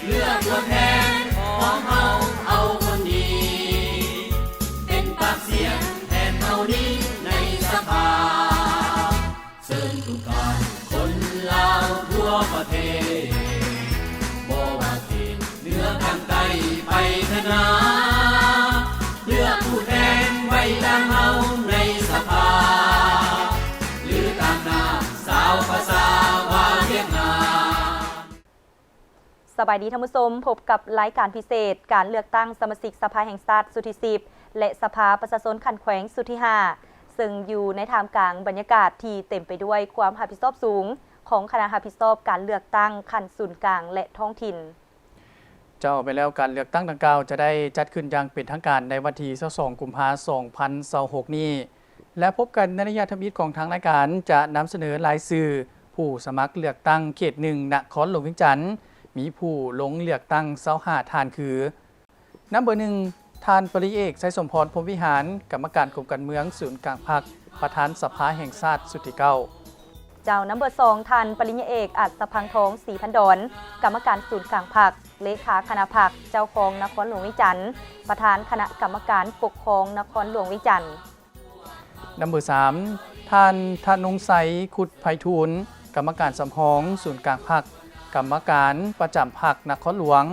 ເລືອກຕົວແທນຂອງເຮົາເອົາຄົນດີ ເປັນປາກສຽງແທນເຮົານີ້ໃນສະພາ. ເຊີນທຸກທ່ານຄົນລາວທົ່ວປະເທດ ບໍ່ວ່າເຂດເໜືອກາງໃຕ້ໄປທະນາ ເລືອກຜູ້ແທນໄວ້ຕາງເຮົາໃນສະພາ ຫຼືຕາງໜ້າຊາວພາສາວ່າວຽກງານ. ສະບາຍດີທ່ານຜູ້ຊົມ, ພົບກັບລາຍການພິເສດ ການເລືອກຕັ້ງສະມາຊິກສະພາແຫ່ງຊາດຊຸດທີສິບ ແລະ ສະພາປະຊາຊົນຂັ້ນແຂວງຊຸດທີຫ້າ ເຊິ່ງຢູ່ໃນທ່າມກາງບັນຍາກາດທີ່ເຕັມໄປດ້ວຍຄວາມຮັບຜິດຊອບສູງຂອງຄະນະຮັບຜິດຊອບການເລືອກຕັ້ງຂັ້ນສູນກາງ ແລະ ທ້ອງຖິ່ນ. ເຈົ້າ, ແມ່ນແລ້ວ, ການເລືອກຕັ້ງດັ່ງກ່າວຈະໄດ້ຈັດຂຶ້ນຢ່າງເປັນທາງການໃນວັນທີຊາວສອງ ກຸມພາ ສອງພັນຊາວຫົກນີ້ ແລະ ພົບກັນໃນໄລຍະທຳອິດຂອງທາງລາຍການ ຈະນຳສະເໜີລາຍຊື່ຜູ້ສະໝັກເລືອກຕັ້ງເຂດໜຶ່ງ ນະຄອນຫຼວງວຽງຈັນ ມີຜູ້ລົງເລືອກຕັ້ງຊາວຫ້າທ່ານຄື: ນຳເບີໜຶ່ງ ທ່ານປະລິຍາເອກ ໄຊສົມພອນ ພົມວິຫານ ກຳມະການກົມການເມືອງສູນກາງພັກ ປະທານສະພາແຫ່ງຊາດຊຸດທີເກົ້າ. ເຈົ້າ, ນຳເບີສອງ ທ່ານປະລິຍາເອກ ອັດສະພັງທອງ ສີພັນດອນ ກຳມະການສູນກາງພັກ ເລຂາຄະນະພັກ ເຈົ້າຄອງນະຄອນຫຼວງວຽງຈັນ ປະທານຄະນະກຳມະການປົກຄອງນະຄອນຫຼວງວຽງຈັນ. ນຳເບີສາມ ທ່ານທະນົງໄຊ ຄຸດໄພທູນ ກຳມະການສຳຮອງສູນກາງພັກ ກຳມະການປະຈຳພັກນະຄອນຫຼວງ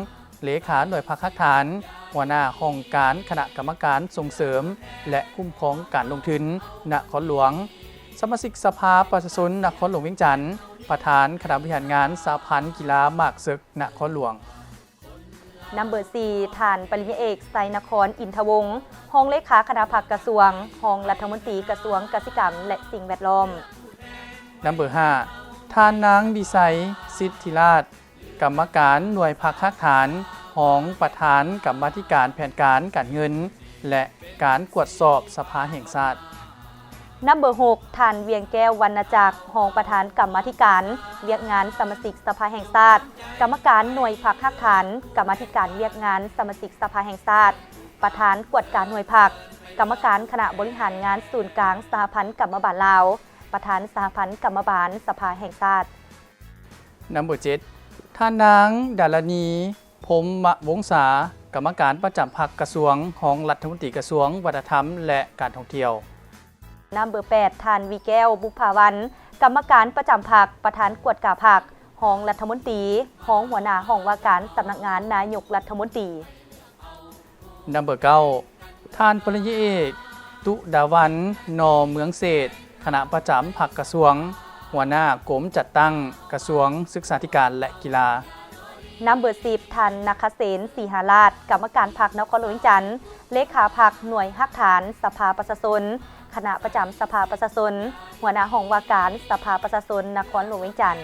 ເລຂາໜ່ວຍພັກຮາກຖານ ຫົວໜ້າຫ້ອງການຄະນະກຳມະການສົ່ງເສີມ ແລະ ຄຸ້ມຄອງການລົງທຶນນະຄອນຫຼວງ, ສະມາຊິກສະພາປະຊາຊົນນະຄອນຫຼວງວຽງຈັນ, ປະທານຄະນະບໍລິຫານງານສະຫະພັນກິລາໝາກເສິກນະຄອນຫຼວງ. ນຳເບີສີ່ ທ່ານປະລິນຍາເອກ ໄຊນະຄອນ ອິນທະວົງ ຮອງເລຂາຄະນະພັກກະຊວງ, ຮອງລັດຖະມົນຕີກະຊວງກະສິກຳ ແລະ ສິ່ງແວດລ້ອມ. ນຳເບີຫ້າ ທ່ານນາງ ວິໄຊ ສິດທິລາດ ກຳມະການໜ່ວຍພັກຮາກຖານ, ຮອງປະທານກຳມາທິການແຜນການການເງິນ ແລະ ການກວດສອບສະພາແຫ່ງຊາດ. ນຳເບີຫົກ ທ່ານ ວຽງແກ້ວ ວັນນະຈັກ ຮອງປະທານກຳມາທິການວຽກງານສະມາຊິກສະພາແຫ່ງຊາດ, ກຳມະການໜ່ວຍພັກຮາກຖານ, ກຳມາທິການວຽກງານສະມາຊິກສະພາແຫ່ງຊາດ, ປະທານກວດກາໜ່ວຍພັກ, ກຳມະການຄະນະບໍລິຫານງານສູນກາງສະຫະພັນກຳມະບານລາວ, ປະທານສະຫະພັນກຳມະບານສະພາແຫ່ງຊາດ. ນຳເບີເຈັດ ທ່ານນາງ ດາລະນີ ພົມມະວົງສາ ກຳມະການປະຈຳພັກກະຊວງ, ຮອງລັດຖະມົນຕີກະຊວງວັດທະນະທຳ ແລະ ການທ່ອງທ່ຽວ. ນຳເບີແປດ ທ່ານ ວີແກ້ວ ບຸບຜາວັນ ກຳມະການປະຈຳພັກ, ປະທານກວດກາພັກ, ຮອງລັດຖະມົນຕີ, ຮອງຫົວໜ້າຫ້ອງວ່າການສຳນັກງານນາຍົກລັດຖະມົນຕີ. ນຳເບີເກົ້າ ທ່ານປະລິນຍາເອກ ຕຸດາວັນ ນ ເມືອງເສດ ຄະນະປະຈຳພັກກະຊວງ, ຫົວໜ້າກົມຈັດຕັ້ງກະຊວງສຶກສາທິການ ແລະ ກິລາ. ນຳເບີສິບ ທ່ານ ນະຄະເສນ ສີຫາລາດ ກຳມະການພັກນະຄອນຫຼວງວຽງຈັນ, ເລຂາພັກໜ່ວຍຮາກຖານສະພາປະຊາຊົນ, ຄະນະປະຈຳສະພາປະຊາຊົນ, ຫົວໜ້າຫ້ອງວ່າການສະພາປະຊາຊົນນະຄອນຫຼວງວຽງຈັນ.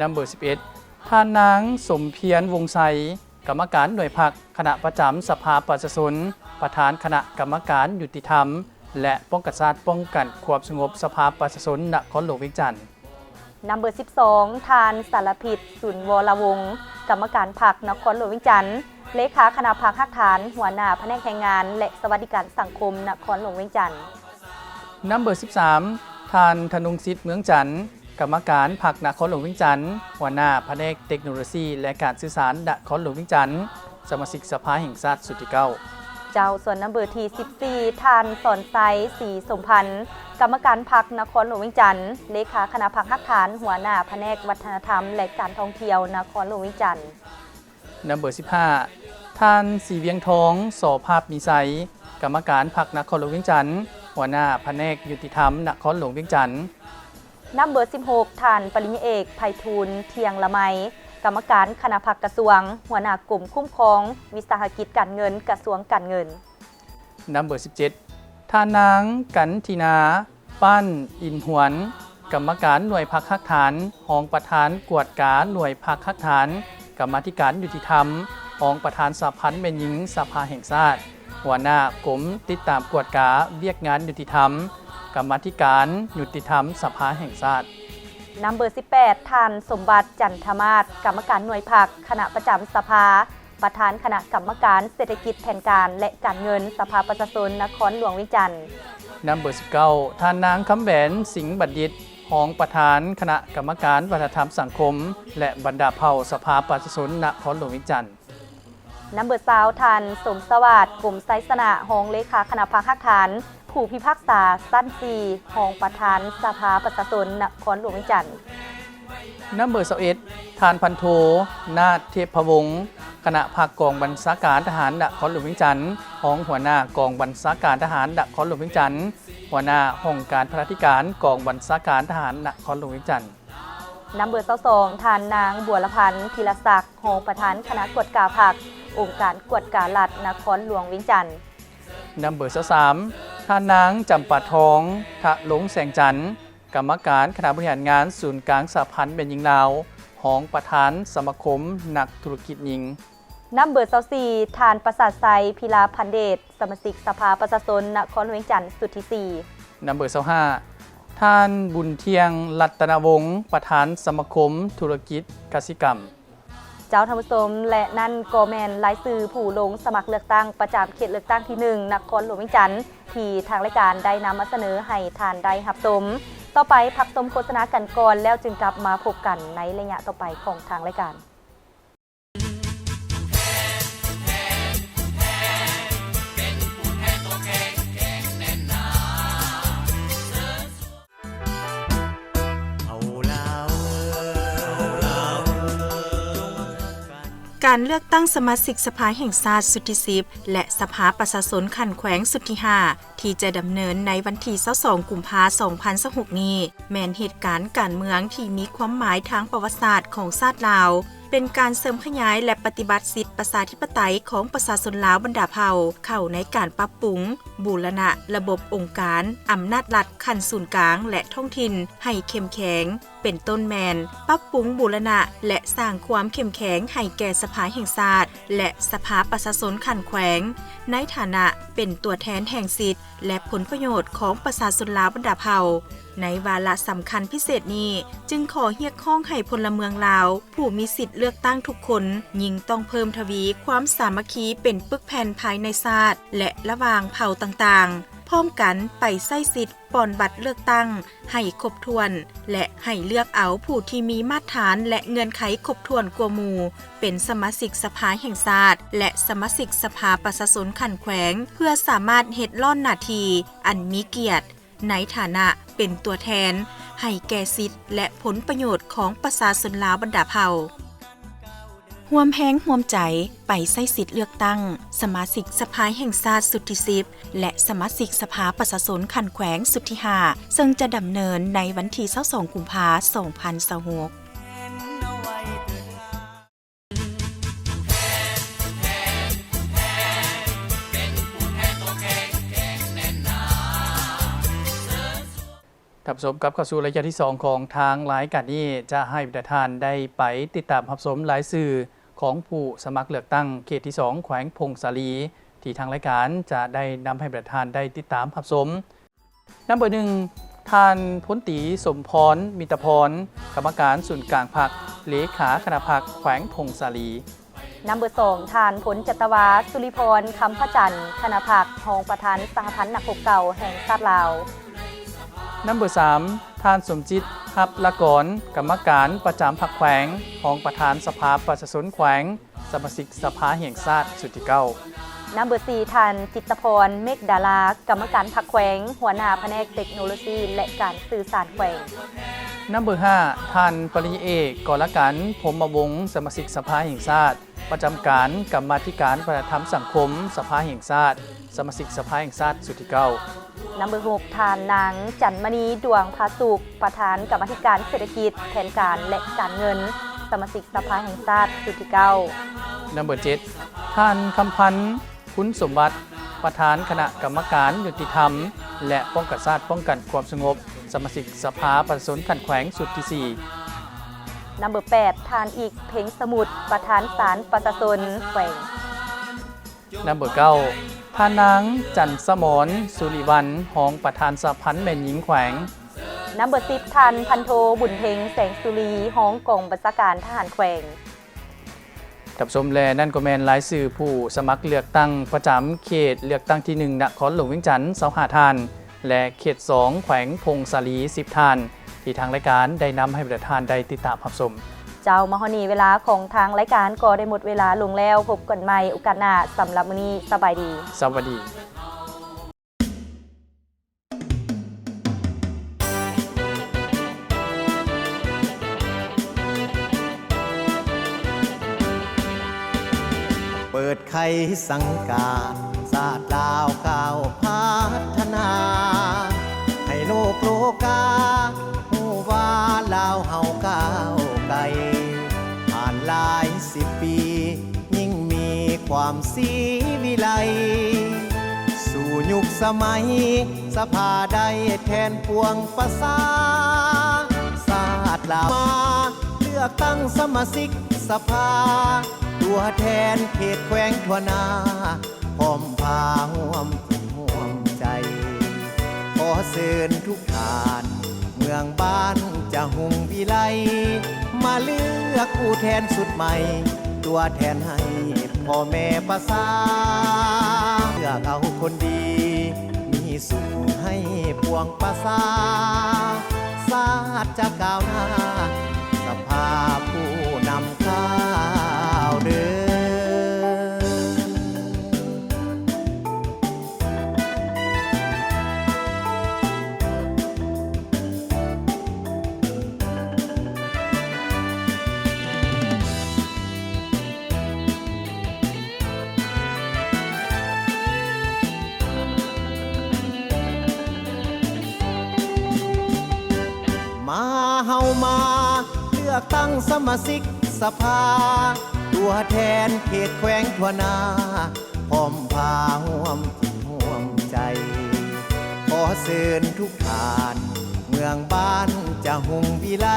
ນຳເບີສິບເອັດ ທ່ານນາງ ສົມພຽນ ວົງໄຊ ກຳມະການໜ່ວຍພັກຄະນະປະຈຳສະພາປະຊາຊົນ, ປະທານຄະນະກຳມະການຍຸຕິທຳ ແລະ ປ້ອງກັນຊາດ, ປ້ອງກັນຄວາມສະຫງົບສະພາປະຊາຊົນນະຄອນຫຼວງວຽງຈັນ. ນຳເບີສິບສອງ ທ່ານ ສາລະພິດ ສຸນວໍລະວົງ ກຳມະການພັກນະຄອນຫຼວງວຽງຈັນ, ເລຂາຄະນະພັກຮາກຖານ, ຫົວໜ້າພະແນກແຮງງານ ແລະ ສະຫວັດດີການສັງຄົມນະຄອນຫຼວງວຽງຈັນ. ນຳເບີສິບສາມ ທ່ານ ທະນົງສິດ ເມືອງຈັນ ກຳມະການພັກນະຄອນຫຼວງວຽງຈັນ, ຫົວໜ້າພະແນກເຕັກໂນໂລຊີ ແລະ ການສື່ສານນະຄອນຫຼວງວຽງຈັນ, ສະມາຊິກສະພາແຫ່ງຊາດຊຸດທີເກົ້າ. ເຈົ້າ, ສ່ວນນຳເບີທີສິບສີ່ ທ່ານ ສອນໄຊ ສີສົມພັນ ກຳມະການພັກນະຄອນຫຼວງວຽງຈັນ, ເລຂາຄະນະພັກຮາກຖານ, ຫົວໜ້າພະແນກວັດທະນະທຳ ແລະ ການທ່ອງທ່ຽວນະຄອນຫຼວງວຽງຈັນ. ນຳເບີສິບຫ້າ ທ່ານ ສີວຽງທອງ ສໍພາບມີໄຊ ກຳມະການພັກນະຄອນຫຼວງວຽງຈັນ, ຫົວໜ້າພະແນກຍຸຕິທຳນະຄອນຫຼວງວຽງຈັນ. ນຳເບີສິບຫົກ ທ່ານປະລິນຍາເອກ ໄພທູນ ທ່ຽງລະໄມ ກຳມະການຄະນະພັກກະຊວງ, ຫົວໜ້າກົມຄຸ້ມຄອງວິສາຫະກິດການເງິນ ກະຊວງການເງິນ. ນຳເບີສິບເຈັດ ທ່ານນາງ ກັນທິນາ ປ້ານອິນຫວນ ກຳມະການໜ່ວຍພັກຮາກຖານ, ຮອງປະທານກວດກາໜ່ວຍພັກຮາກຖານ, ກຳມາທິການຍຸຕິທຳ, ຮອງປະທານສະຫະພັນແມ່ຍິງສະພາແຫ່ງຊາດ, ຫົວໜ້າກົມຕິດຕາມກວດກາວຽກງານຍຸຕິທຳ, ກຳມາທິການຍຸຕິທຳສະພາແຫ່ງຊາດ. ນຳເບີສິບແປດ ທ່ານ ສົມບັດ ຈັນທະມາດ ກຳມະການໜ່ວຍພັກຄະນະປະຈຳສະພາ, ປະທານຄະນະກຳມະການເສດຖະກິດແຜນການ ແລະ ການເງິນສະພາປະຊາຊົນນະຄອນຫຼວງວຽງຈັນ. ນຳເບີສິບເກົ້າ ທ່ານນາງ ຄຳແຫວນ ສິງບັນດິດ ຮອງປະທານຄະນະກຳມະການວັດທະນະທຳສັງຄົມ ແລະ ບັນດາເຜົ່າສະພາປະຊາຊົນນະຄອນຫຼວງວຽງຈັນ. ນຳເບີຊາວ ທ່ານ ສົມສະຫວາດ ກົມໄຊຊະນະ ຮອງເລຂາຄະນະພັກຮາກຖານ ຜູ້ພິພາກສາຊັ້ນສີ່ ຮອງປະທານສະພາປະຊາຊົນນະຄອນຫຼວງວຽງຈັນ. ນຳເບີຊາວເອັດ ທ່ານ ພັນໂທ ນາດ ເທບພະວົງ ຄະນະພັກກອງບັນຊາການທະຫານນະຄອນຫຼວງວຽງຈັນ, ຮອງຫົວໜ້າກອງບັນຊາການທະຫານນະຄອນຫຼວງວຽງຈັນ, ຫົວໜ້າຫ້ອງການພະລາທິການກອງບັນຊາການທະຫານນະຄອນຫຼວງວຽງຈັນ. ນຳເບີຊາວສອງ ທ່ານນາງ ບົວລະພັນ ທີລະສັກ ຮອງປະທານຄະນະກວດກາພັກ ອົງການກວດກາລັດນະຄອນຫຼວງວຽງຈັນ. ນຳເບີຊາວສາມ ທ່ານນາງ ຈຳປາທອງ ທະລົງແສງຈັນ ກຳມະການຄະນະບໍລິຫານງານສູນກາງສະຫະພັນແມ່ຍິງລາວ, ຮອງປະທານສະມາຄົມນັກທຸລະກິດຍິງ. ນຳເບີຊາວສີ່ ທ່ານ ປະສາດໄຊ ພິລາພັນເດດ ສະມາຊິກສະພາປະຊາຊົນນະຄອນຫຼວງວຽງຈັນຊຸດທີສີ່. ນຳເບີຊາວຫ້າ ທ່ານ ບຸນທ່ຽງ ລັດຕະນະວົງ ປະທານສະມາຄົມທຸລະກິດກະສິກຳ. ເຈົ້າທ່ານຜູ້ຊົມ ແລະ ນັ້ນກໍແມ່ນລາຍຊື່ຜູ້ລົງສະໝັກເລືອກຕັ້ງປະຈຳເຂດເລືອກຕັ້ງທີໜຶ່ງ ນະຄອນຫຼວງວຽງຈັນ ທີ່ທາງລາຍການໄດ້ນຳມາສະເໜີໃຫ້ທ່ານໄດ້ຮັບຊົມ. ຕໍ່ໄປພັກຊົມໂຄສະນາກັນກ່ອນ ແລ້ວຈຶ່ງກັບມາພົບກັນໃນໄລຍະຕໍ່ໄປຂອງທາງລາຍການ. ການເລືອກຕັ້ງສະມາຊິກສະພາແຫ່ງຊາດຊຸດທີສິບ ແລະ ສະພາປະຊາຊົນຂັ້ນແຂວງຊຸດທີຫ້າ ທີ່ຈະດຳເນີນໃນວັນທີຊາວສອງ ກຸມພາ ສອງພັນຊາວຫົກນີ້ ແມ່ນເຫດການການເມືອງທີ່ມີຄວາມໝາຍທາງປະຫວັດສາດຂອງຊາດລາວ, ເປັນການເສີມຂະຫຍາຍ ແລະ ປະຕິບັດສິດປະຊາທິປະໄຕຂອງປະຊາຊົນລາວບັນດາເຜົ່າ ເຂົ້າໃນການປັບປຸງ, ບູລະນະລະບົບອົງການອຳນາດລັດຂັ້ນສູນກາງ ແລະ ທ້ອງຖິ່ນໃຫ້ເຂັ້ມແຂງ, ເປັນຕົ້ນແມ່ນປັບປຸງ, ບູລະນະ ແລະ ສ້າງຄວາມເຂັ້ມແຂງໃຫ້ແກ່ສະພາແຫ່ງຊາດ ແລະ ສະພາປະຊາຊົນຂັ້ນແຂວງ ໃນຖານະເປັນຕົວແທນແຫ່ງສິດ ແລະ ຜົນປະໂຫຍດຂອງປະຊາຊົນລາວບັນດາເຜົ່າ. ໃນວາລະສຳຄັນພິເສດນີ້ ຈຶ່ງຂໍຮຽກຮ້ອງໃຫ້ພົນລະເມືອງລາວ ຜູ້ມີສິດເລືອກຕັ້ງທຸກຄົນ ຍິ່ງຕ້ອງເພີ່ມທະວີຄວາມສາມັກຄີເປັນປຶກແຜ່ນພາຍໃນຊາດ ແລະ ລະຫວ່າງເຜົ່າຕ່າງໆ, ພ້ອມກັນໄປໃຊ້ສິດປ່ອນບັດເລືອກຕັ້ງໃຫ້ຄົບຖ້ວນ ແລະ ໃຫ້ເລືອກເອົາຜູ້ທີ່ມີມາດຖານ ແລະ ເງື່ອນໄຂຄົບຖ້ວນກວ່າໝູ່ ເປັນສະມາຊິກສະພາແຫ່ງຊາດ ແລະ ສະມາຊິກສະພາປະຊາຊົນຂັ້ນແຂວງ ເພື່ອສາມາດເຮັດລ້ອນໜ້າທີ່ອັນມີກຽດ ໃນຖານະເປັນຕົວແທນໃຫ້ແກ່ສິດ ແລະ ຜົນປະໂຫຍດຂອງປະຊາຊົນລາວບັນດາເຜົ່າ. ຮ່ວມແຮງຮ່ວມໃຈໄປໃຊ້ສິດເລືອກຕັ້ງສະມາຊິກສະພາແຫ່ງຊາດຊຸດທີສິບ ແລະ ສະມາຊິກສະພາປະຊາຊົນຂັ້ນແຂວງຊຸດທີຫ້າ ເຊິ່ງຈະດຳເນີນໃນວັນທີຊາວສອງ ກຸມພາ ສອງພັນຊາວຫົກ. ທ່ານຜູ້ຊົມ ກັບເຂົ້າສູ່ໄລຍະທີສອງຂອງທາງລາຍການນີ້ ຈະໃຫ້ບັນດາທ່ານໄດ້ໄປຕິດຕາມຮັບຊົມລາຍຊື່ຂອງຜູ້ສະໝັກເລືອກຕັ້ງເຂດທີສອງ ແຂວງຜົ້ງສາລີ ທີ່ທາງລາຍການຈະໄດ້ນຳໃຫ້ບັນດາທ່ານໄດ້ຕິດຕາມຮັບຊົມ. ນຳເບີໜຶ່ງ ທ່ານ ພົນຕີ ສົມພອນ ມິດຕະພອນ ກຳມະການສູນກາງພັກ ເລຂາຄະນະພັກແຂວງຜົ້ງສາລີ. ນຳເບີສອງ ທ່ານ ພົນຈັດຕະວາ ສຸລິພອນ ຄຳພະຈັນ ຄະນະພັກ ຮອງປະທານສະຫະພັນນັກຮົບເກົ່າແຫ່ງຊາດລາວ. ນຳເບີສາມ ທ່ານ ສົມຈິດ ຮັບລະກອນ ກຳມະການປະຈຳພັກແຂວງ ຮອງປະທານສະພາປະຊາຊົນແຂວງ ສະມາຊິກສະພາແຫ່ງຊາດຊຸດທີເກົ້າ. ນຳເບີສີ່ ທ່ານ ຈິດຕະພອນ ເມກດາລາ ກຳມະການພັກແຂວງ ຫົວໜ້າພະແນກເຕັກໂນໂລຊີ ແລະ ການສື່ສານແຂວງ. ນຳເບີຫ້າ ທ່ານ ປະລິນຍາເອກ ກໍລະກັນ ພົມມະວົງ ສະມາຊິກສະພາແຫ່ງຊາດ ປະຈຳການກຳມາທິການວັດທະນະທຳສັງຄົມສະພາແຫ່ງຊາດ ສະມາຊິກສະພາແຫ່ງຊາດຊຸດທີເກົ້າ. ນຳເບີຫົກ ທ່ານນາງ ຈັນມະນີ ດວງພາສຸກ ປະທານກຳມາທິການເສດຖະກິດ, ແຜນການ ແລະ ການເງິນ ສະມາຊິກສະພາແຫ່ງຊາດຊຸດທີເກົ້າ. ນຳເບີເຈັດ ທ່ານ ຄຳພັນ ຄຸນສົມບັດ ປະທານຄະນະກຳມະການຍຸຕິທຳ ແລະ ປ້ອງກັນຊາດ ປ້ອງກັນຄວາມສະຫງົບ ສະມາຊິກສະພາປະຊາຊົນຂັ້ນແຂວງຊຸດທີສີ່. ນຳເບີແປດ ທ່ານ ອີກ ເພັງສະໝຸດ ປະທານສານປະຊາຊົນແຂວງ. ນຳເບີເກົ້າ ທ່ານນາງ ຈັນສະໝອນ ສຸລິວັນ ຮອງປະທານສະຫະພັນແມ່ຍິງແຂວງ. ນຳເບີສິບ ທ່ານ ພັນໂທ ບຸນເພັງ ແສງສຸລີ ຮອງກອງບັນຊາການທະຫານແຂວງ. ທ່ານຜູ້ຊົມ ແລະ ນັ້ນກໍແມ່ນລາຍຊື່ຜູ້ສະໝັກເລືອກຕັ້ງປະຈຳເຂດເລືອກຕັ້ງທີໜຶ່ງ ນະຄອນຫຼວງວຽງຈັນ ຊາວຫ້າທ່ານ ແລະ ເຂດສອງ ແຂວງຜົ້ງສາລີ ສິບທ່ານ ທີ່ທາງລາຍການໄດ້ນຳໃຫ້ບັນດາທ່ານໄດ້ຕິດຕາມຮັບຊົມ. ເຈົ້າ, ມາຮອດນີ້ເວລາຂອງທາງລາຍການກໍໄດ້ໝົດເວລາລົງແລ້ວ. ພົບກັນໃໝ່ໂອກາດໜ້າ. ສຳລັບມື້ນີ້ ສະບາຍດີ. ສະບາຍດີ. ເປີດໄຂສັງການ ຊາດລາວກ້າວພັດທະນາ ໃຫ້ໂລກໂລກາຮູ້ວ່າລາວເຮົາກ້າວໄກ ຜ່ານຫຼາຍສິບປີ ຍິ່ງມີຄວາມສີວິໄລ ສູ່ຍຸກສະໄໝ ສະພາໄດ້ແທນປວງປະຊາ ຊາດລາວມາເລືອກຕັ້ງສະມາຊິກສະພາ ຕົວແທນເຂດແຂວງທົ່ວໜ້າ ພ້ອມພາຮ່ວມຈິດຮ່ວມໃຈ ຂໍເຊີນທຸກ ທ່ານເມືອງບ້ານຈະຮຸ່ງວິໄລ ມາເລືອກຜູ້ແທນຊຸດໃໝ່ ຕົວແທນໃຫ້ພໍ່ແມ່ປະຊາ ເລືອກເອົາຄົນດີ ມີສຸກໃຫ້ປວງປະຊາ ຊາດຈະກ້າວໜ້າ ສະພາຜູ້ນຳກ້າວເດີ. ມາເຮົາມາເລືອກຕັ້ງສະມາຊິກສະພາ ຕົວແທນເຂດແຂວງທົ່ວໜ້າ ພ້ອມພາຮ່ວມຈິດຮ່ວມໃຈ ຂໍເຊີນທຸກທ່ານເມືອງບ້ານຈະຮຸ່ງວິໄລ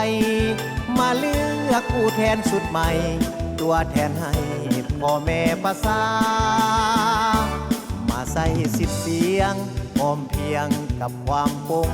ມາເລືອກຜູ້ແທນຊຸດໃໝ່ ຕົວແທນໃຫ້ພໍ່ແມ່ປະຊາ ມາໃຊ້ສິດສຽງ ພ້ອມພຽງກັບຄວາມໂປ່ງ